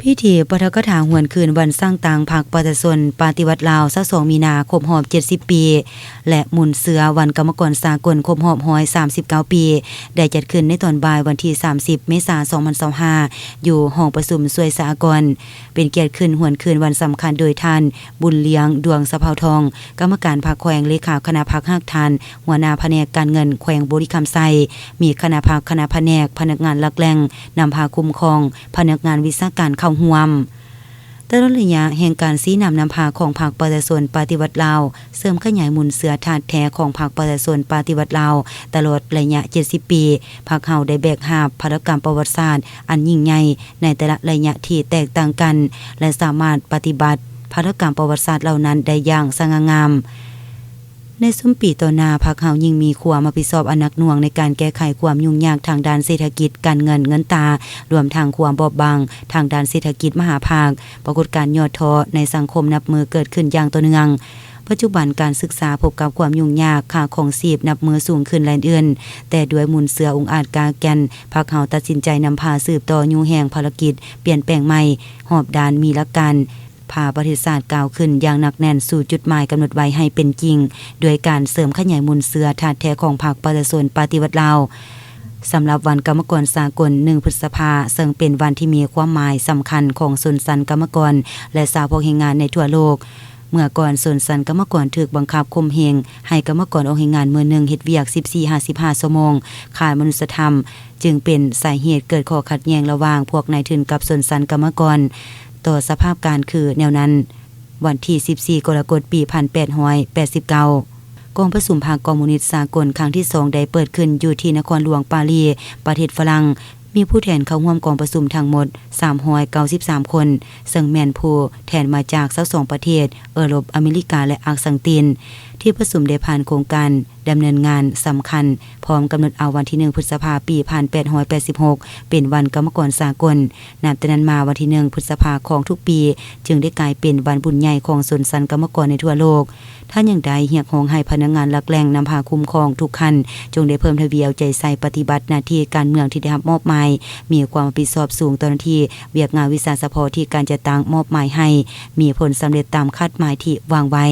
ພິທີປາຖະກະຖາຫວນຄືນວັນສ້າງຕັ້ງພັກປະຊາຊົນປະຕິວັດລາວ ຊາວສອງ ມີນາ ຄົບຮອບ ເຈັດສິບ ປີ ແລະ ໝູນເຊື້ອວັນກຳມະກອນສາກົນ ຄົບຮອບ ຮ້ອຍສາມສິບເກົ້າ ປີ ໄດ້ຈັດຂຶ້ນໃນຕອນບ່າຍວັນທີ ສາມສິບ ເມສາ ສອງພັນຊາວຫ້າ ຢູ່ຫ້ອງປະຊຸມຊ່ວຍສາອາກອນ. ເປັນກຽດຂຶ້ນຫວນຄືນວັນສຳຄັນໂດຍທ່ານ ບຸນລຽງ ດວງສະເພົາທອງ ກຳມະການພັກແຂວງ, ເລຂາຄະນະພັກຮາກຖານ, ຫົວໜ້າພະແນກການເງິນແຂວງບໍລິຄຳໄຊ, ມີຄະນະພັກ, ຄະນະພະແນກ, ພະນັກງານຫຼັກແຫຼ່ງ, ນຳພາຄຸ້ມຄອງ, ພະນັກງານວິຊາການເຂົ້າຮ່ວມ. ຕະຫຼອດໄລຍະແຫ່ງການຊີ້ນຳນຳພາຂອງພັກປະຊາຊົນປະຕິວັດລາວ, ເສີມຂະຫຍາຍມູນເຊື້ອທາດແທ້ຂອງພັກປະຊາຊົນປະຕິວັດລາວ ຕະຫຼອດໄລຍະ ເຈັດສິບ ປີ, ພັກເຮົາໄດ້ແບກຫາບພາລະກຳປະຫວັດສາດອັນຍິ່ງໃຫຍ່ໃນແຕ່ລະໄລຍະທີ່ແຕກຕ່າງກັນ ແລະ ສາມາດປະຕິບັດພາລະກຳປະຫວັດສາດເຫຼົ່ານັ້ນໄດ້ຢ່າງສະຫງ່າງາມ. ໃນຊຸມປີຕໍ່ໜ້າ, ພັກເຮົາຍິ່ງມີຄວາມຮັບຜິດຊອບອັນໜັກໜ່ວງໃນການແກ້ໄຂຄວາມຫຍຸ້ງຍາກທາງດ້ານເສດຖະກິດ, ການເງິນ, ເງິນຕາ, ລວມທັງຄວາມບອບບາງທາງດ້ານເສດຖະກິດມະຫາພາກ, ປາກົດການຫຍໍ້ທໍ້ໃນສັງຄົມນັບມື້ເກີດຂຶ້ນຢ່າງຕໍ່ເນື່ອງ. ປັດຈຸບັນການສຶກສາພົບກັບຄວາມຫຍຸ້ງຍາກ, ຄ່າຄອງຊີບນັບມື້ສູງຂຶ້ນ ແລະ ອື່ນໆ, ແຕ່ດ້ວຍມູນເຊື້ອອົງອາດກ້າແກ່ນ, ພັກເຮົາຕັດສິນໃຈນຳພາສືບຕໍ່ຍູ້ແຮງພາລະກິດປ່ຽນແປງໃໝ່, ຮອບດ້ານມີຫຼັກການ, ພາປະເທດຊາດກ້າວຂຶ້ນຢ່າງໜັກແໜ້ນສູ່ຈຸດໝາຍກຳນົດໄວ້ໃຫ້ເປັນຈິງ, ດ້ວຍການເສີມຂະຫຍາຍມູນເຊື້ອທາດແທ້ຂອງພັກປະຊາຊົນປະຕິວັດລາວ. ສຳລັບວັນກຳມະກອນສາກົນ ໜຶ່ງ ພຶດສະພາ, ເຊິ່ງເປັນວັນທີ່ມີຄວາມໝາຍສຳຄັນຂອງຊົນຊັ້ນກຳມະກອນ ແລະ ຊາວພວກແຮງງານໃນທົ່ວໂລກ. ເມື່ອກ່ອນ, ຊົນຊັ້ນກຳມະກອນຖືກບັງຄັບຂົ່ມເຫງໃຫ້ກຳມະກອນອອກແຮງງານມື້ໜຶ່ງເຮັດວຽກ ສິບສີ່ຫາສິບຫ້າ ຊົ່ວໂມງ, ຂາດມະນຸດສະທຳ, ຈຶ່ງເປັນສາເຫດເກີດຂໍ້ຂັດແຍ່ງລະຫວ່າງພວກນາຍທຶນກັບຊົນຊັ້ນກຳມະກອນ. ຕໍ່ສະພາບການຄືແນວນັ້ນ, ວັນທີ ສິບສີ່ ກໍລະກົດ ປີ ພັນແປດຮ້ອຍແປດສິບເກົ້າ, ກອງປະຊຸມພັກຄອມມູນິດສາກົນຄັ້ງທີສອງ ໄດ້ເປີດຂຶ້ນຢູ່ທີ່ນະຄອນຫຼວງປາຣີ, ປະເທດຝຣັ່ງ. ມີຜູ້ແທນເຂົ້າຮ່ວມກອງປະຊຸມທັງໝົດ ສາມຮ້ອຍເກົ້າສິບສາມ ຄົນ, ເຊິ່ງແມ່ນຜູ້ແທນມາຈາກ ຊາວສອງ ປະເທດ, ເອີຣົບ, ອາເມລິກາ ແລະ ອາກສັງຕີນ. ທີ່ປະຊຸມໄດ້ຜ່ານໂຄງການດຳເນີນງານສຳຄັນ, ພ້ອມກຳນົດເອົາວັນທີ ໜຶ່ງ ພຶດສະພາ ປີ ພັນແປດຮ້ອຍແປດສິບຫົກ ເປັນວັນກຳມະກອນສາກົນ. ນັບແຕ່ນັ້ນມາ, ວັນທີ ໜຶ່ງ ພຶດສະພາຂອງທຸກປີ ຈຶ່ງໄດ້ກາຍເປັນວັນບຸນໃຫຍ່ຂອງຊົນຊັ້ນກຳມະກອນໃນທົ່ວໂລກ. ທ່ານຍັງໄດ້ຮຽກຮ້ອງໃຫ້ພະນັກງານຫຼັກແຫຼ່ງນຳພາຄຸ້ມຄອງທຸກຂັ້ນ ຈົ່ງໄດ້ເພີ່ມທະວີເອົາໃຈໃສ່ປະຕິບັດໜ້າທີ່ການເມືອງທີ່ໄດ້ຮັບມອບໝາຍ, ມີຄວາມຮັບຜິດຊອບສູງຕໍ່ໜ້າທີ່ວຽກງານວິຊາສະເພາະທີ່ການຈັດຕັ້ງມອບໝາຍໃຫ້ ມີຜົນສຳເລັດຕາມຄາດໝາຍທີ່ວາງໄວ້.